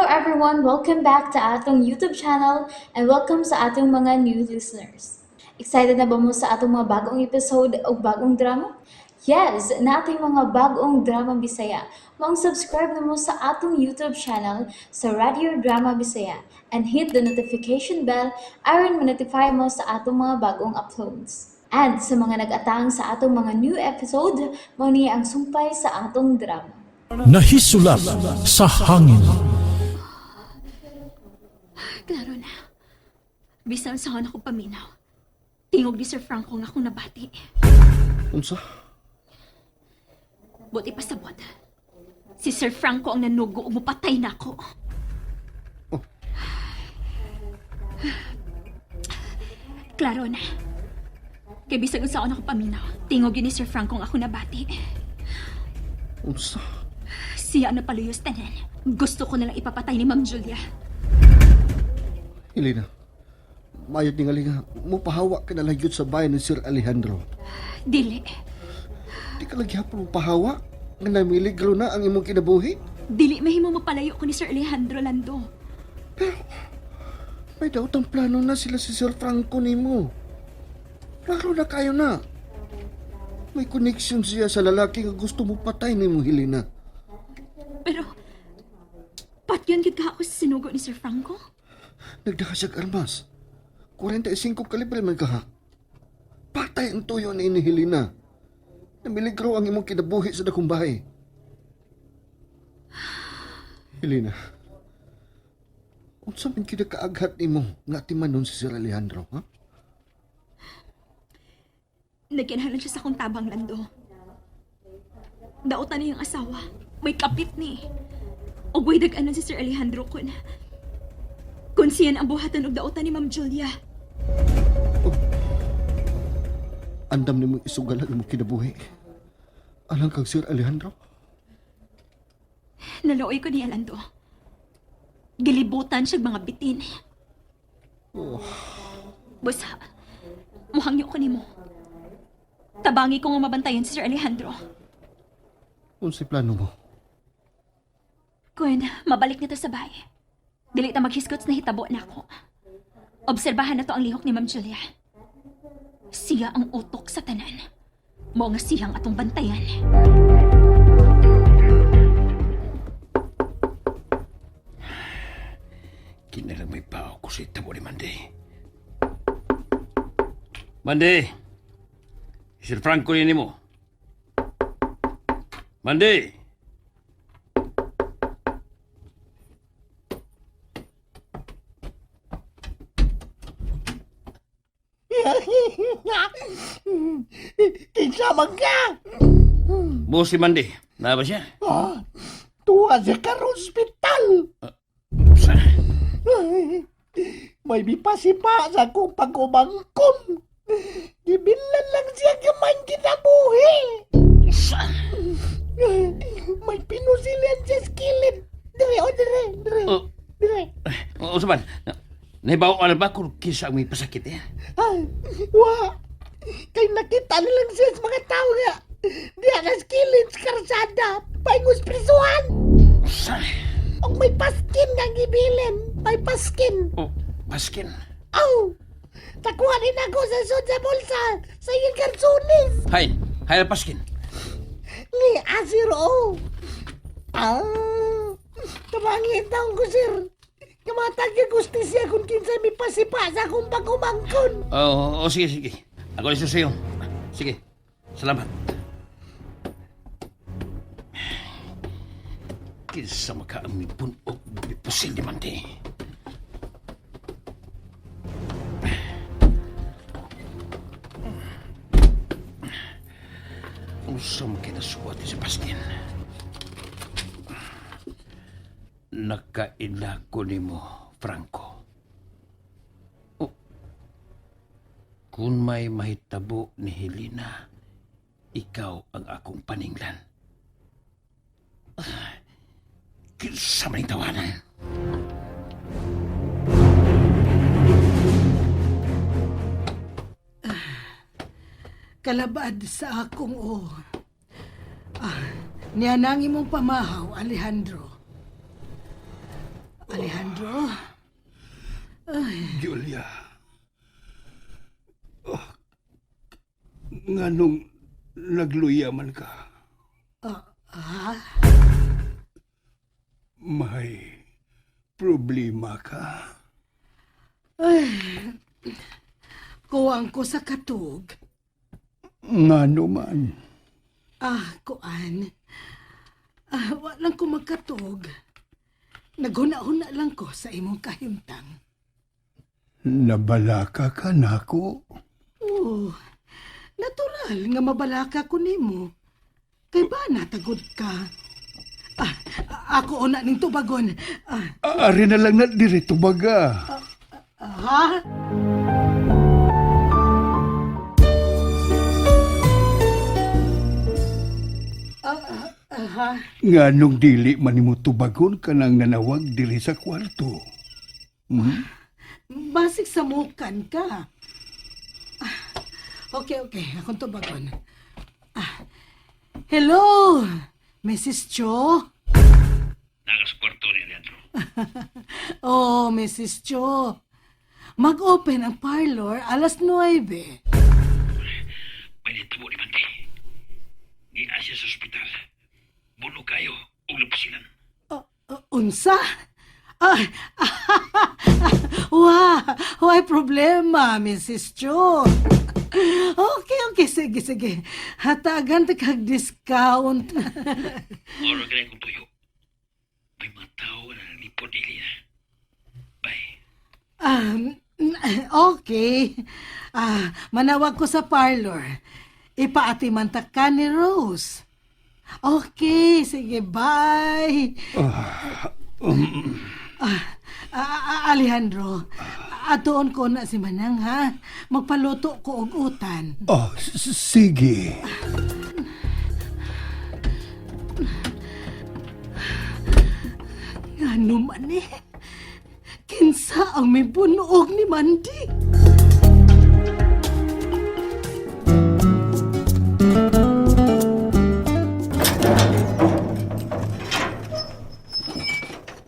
everyone! Welcome back to atong YouTube channel and welcome sa atong mga new listeners. Excited na ba mo sa atong mga bagong episode o bagong drama? Yes, nating mga bagong drama Bisaya. Maong subscribe na mo sa atong YouTube channel sa Radio Drama Bisaya and hit the notification bell aron ma-notify mo sa atong mga bagong uploads. And sa mga nag-atang sa atong mga new episode, mao ni ang sumpay sa atong drama. Nahisulat sa hangin. Klaro na. Bisan saan ako paminaw. Tingog ni Sir Franco nga akong nabati. Unsa? Buti pa sabot. Si Sir Franco ang nanugo ug mupatay na ako. Oh. Klaro na. Kay bisag unsaon ako paminaw, tingog yun ni Sir Franco nga akong nabati. Unsa? Siya ang napaluyos tanan. Gusto ko nalang ipapatay ni Ma'am Julia. Helena, mayot ni nga mupahawa ka na lang yun sa bayan ni Sir Alejandro. Dili. Di ka lagi hapon mupahawa? Nga namiligro na ang imong kinabuhi? Dili mahimo mapalayo ko ni Sir Alejandro Lando. May daotang plano na sila si Sir Franco nimo. Klaro na kayo na. May connection siya sa lalaki nga gusto mo patay nimo, Helena. Pero, patyon gid ka ako sa sinugo ni Sir Franco? Nagdaka siyag armas. 45 kalibre man kaha. Patay ang tuyo ni ini, Helena. Namiligro ang imong kinabuhi sa dakong bahay. Helena, unsa man kida kaaghat nimo nga timanon si Sir Alejandro, ha? Nagkinahanglan siya sa akong tabang, Lando. Daotan niyang asawa. May kapit ni. Ug way dag-anan si Sir Alejandro kun siyan ang buhatan og daotan ni Ma'am Julia. Andam nimo isugal ang imong kinabuhi. Alang kang Sir Alejandro? Nalooy ko niya, Lando. Gilibutan siya mga bitin. Oh. Busa, muhangyo ko nimo. Tabangi ko nga mabantayan si Sir Alejandro. Unsay plano mo? Kun, mabalik na to sa bahay. Dili ta maghisgot na hitabo na ako. Obserbahan na to ang lihok ni Ma'am Julia. Siya ang utok sa tanan. Mao nga siyang atong bantayan. Kinalang may pao ko sa itabo ni Mandy. Mandy! Sir Franco ni mo. Mandy! Kinsa man ka? Mo si Mandy. Na ba siya? Ah, tuwa siya karon ospital. Sa? Ay, may mipasipa sa akong pag-umangkon. Gibilan lang siya gamay kinabuhi. Sa? Ay, may pinusilan siya sa kilid. Dire, oh, dire, dire, Oh, dire. oh, saban. Nahibaw ka na ba kung kinsa ang may pasakit eh? Ay, wa. Kay nakita nilang siya sa mga tao nga. Diya na sa kilid sa karsada. Paingos prisuhan. Sa? Og may paskin nga gibilin. May paskin. Oh, paskin. Aw! Takuha din ako sa sud sa bulsa sa iyong karsunis. Hay, hay ang paskin. Ni asir o. Ah, tabangin taong ko, sir. Kamatag yung gustisya kung kinsay may pasipa sa akong pagumangkon. Oh, oh, sige, sige. Ako na sa'yo. Sige, salamat. Kinsa maka ang mipunog mipusil ni Mandy. Unsa man kinasuwat ni Sebastian? Nakaila ko nimo, Franco. Kung may mahitabo ni Helena, ikaw ang akong paninglan. Ah, kinsa man yung tawanan? Kalabad sa akong o. Ah, niya nang imong pamahaw, Alejandro. Alejandro, Julia. Oh, nganong nagluya man ka? Ah, May problema ka? Kuwang ko sa katug. Ngano man? Ah, kuan. Ah, wa lang ko magkatug. Naghuna-huna lang ko sa imong kahimtang. Nabalaka ka nako. Oh, natural nga mabalaka ko nimo. Kay ba natagod ka? Ah, ako una ning tubagon. Ah, Ari na lang na diri tubaga. ha? Nganong dili man nimo tubagon kanang nanawag diri sa kwarto. Hmm? Basig sa mukan ka. Ah, okay, okay. Akong tubagon. Ah, hello, Mrs. Cho. Nakas kwarto ni Leandro. Oh, Mrs. Cho. Mag-open ang parlor alas 9. May nitabo ni Mandy. Ni Asia sa ospital. Buno kayo og napasilan. Unsa? Ah, wah, why problema, Mrs. Cho? Okay, okay, sige, sige. Hatagan ta kag discount. Oro ka kong tuyo. May mga tao na nalipod ni Elena. Bye. Okay. Ah, manawag ko sa parlor. Ipaatiman ta ka ni Rose. Okay, sige, bye. Ah, ah, Alejandro, atuon ko na si Manang ha. Magpaluto ko og utan. Oh, sige. Ngano man eh? Kinsa ang may bunuog ni Mandy?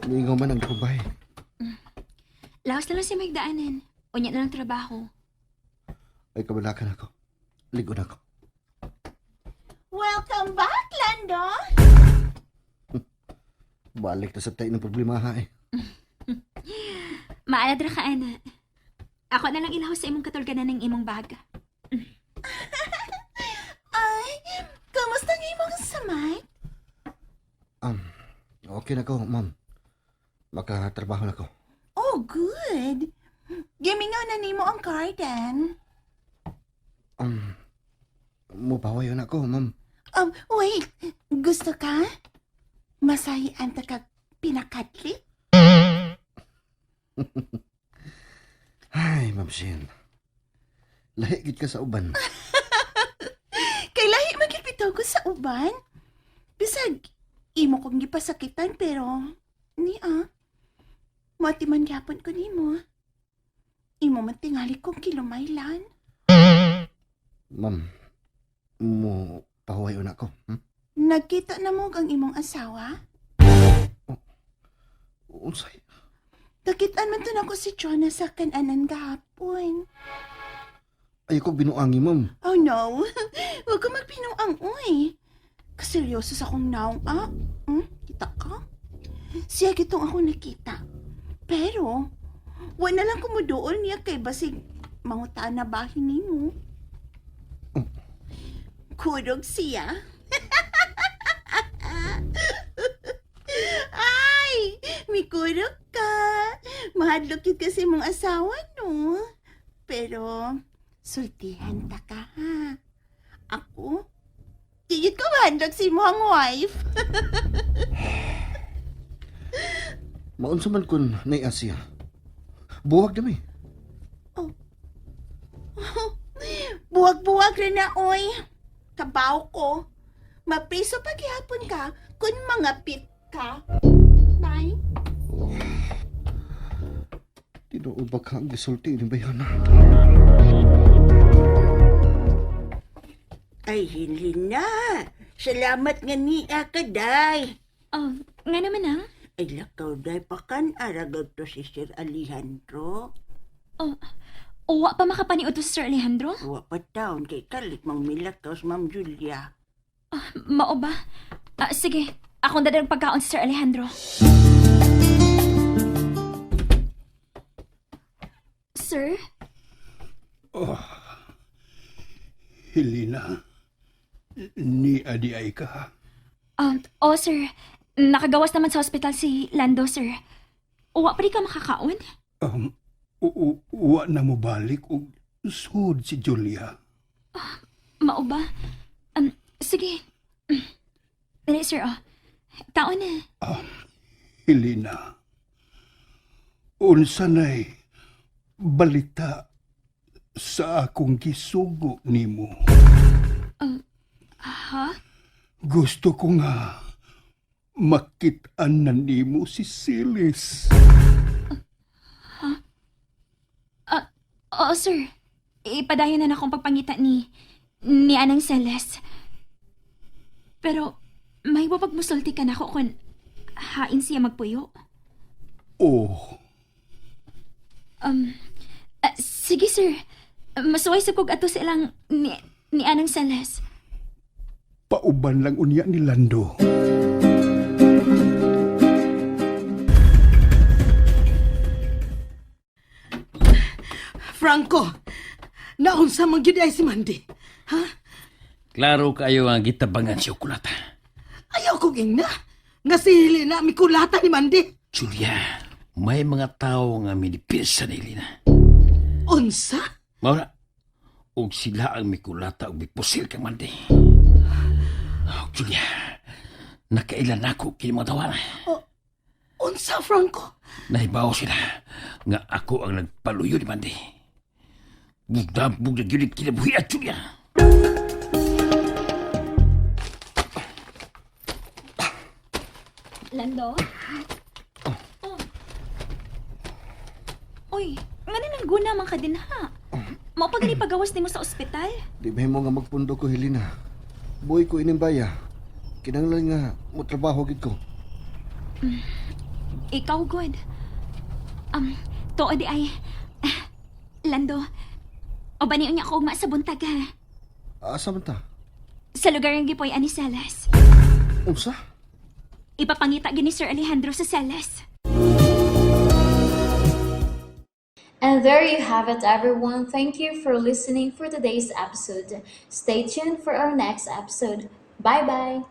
Mingaw man ang dakubay. Laos na lang si Magdaanan. Unya na lang trabaho. Ay, kabalakan ako. Ligo na ako. Welcome back, Lando! Balik na sa tayo ng problema ha eh. Maaladra ka, ana. Ako na lang ilaw sa imong katulganan ng imong bag. Ay, kamusta ang imong samay? Okay na ko, ma'am. Makatrabaho na ko. Oh, good. Gimingaw na nimo ang garden. Mupaway na ako, ma'am. Wait. Gusto ka? Masahian ta kag pinakadli? Ay, ma'am Shin. Lahi gid ka sa uban. Kay lahi man gyud bitaw ko sa uban. Bisag, imo kong gipasakitan pero ni ah. Mati man gyapon ko nimo. Imo man tingali kong kilumaylan. Ma'am, mo pahuway na ako. Hmm? Nagkita na mo ang imong asawa? Unsay? Nakitaan man to nako si Jonah sa kananan gahapon. Ay ko binuangi, ma'am. Oh no, huwag ka magpinuang uy. Kaseryoso sa akong naong ah. Hmm? Kita ka? Siya gitong ako nakita. Pero, wala lang kumudool niya kay basig mangutaan na bahin nimo. Kurog siya. Ay, mikurog ka. Mahadlok yun kasi mong asawa, no? Pero, sultihan ta ka, ha? Ako? Diyot ko mahadlok si mong wife. Maunsa man kun nay Asia. Buwag na mi. Buwag-buwag rin na, oy. Kabaw ko. Mapriso paghihapon ka kung mga pit ka. Bye. Tinuod ba ka ang gisulti ni Bayana? Ay, Helena. Salamat nga niya ka, day. Oh, nga naman ang. Ay lakaw day pakan aragag to si Sir Alejandro. Oh, uwa pa makapaniod to si Sir Alejandro? Wa pa taon kay kalit mang milakaw si Ma'am Julia. Mao ba? Ah, sige, akong dadag pagkaon si Sir Alejandro. Sir? Helena, ni adi ay ka. Oh, sir. Nakagawas naman sa ospital si Lando, sir. Uwa pa rin ka makakaon? Um, wa na mo balik og sud si Julia. Mao ba? Sige. Dali, sir, oh. Kaon na. Helena, unsa nay balita sa akong gisugo nimo? Ha? Gusto ko nga makit-an na nimo si Silis. Oo, sir. Ipadayon na na akong pagpangita ni Anang Celeste. Pero, may wapag musulti ka na ako kung hain siya magpuyo. Oh, Sige, sir. Masuway sa kog ato sa ilang ni Anang Celeste. Pauban lang unya ni Lando. Franco, naunsa man gyud ay si Mandy. Ha? Klaro kayo ang gitabangan si Okulata. Ayaw kong ingna. Nga si Helena mikulata ni Mandy. Julia, may mga tao nga minipilsa ni Elena. Unsa? Maura, og sila ang mikulata og mipusil kang Mandy. Oh, Julia, nakailan nako kini mga tawana. Unsa, Franco? Nahibaw sila nga ako ang nagpaluyo ni Mandy. Bugdabog na gyud kinabuhi at Julia. Lando? Oh. Uy, nga nang guna man ka din ha? Mao pa gani pagawas nimo sa ospital? Di ba mo nga magpundo ko, Helena? Buhay ko ining baya. Kinanglan nga mo trabaho gid ko. Ikaw, good. Tuod di ay... Ah, Lando, o ba niyo niya ako ugma sa buntag ha? Asa man ta? Sa lugar ng gipoy ani Celes. Unsa? Ipapangita gini Sir Alejandro sa Celes. And there you have it, everyone. Thank you for listening for today's episode. Stay tuned for our next episode. Bye bye.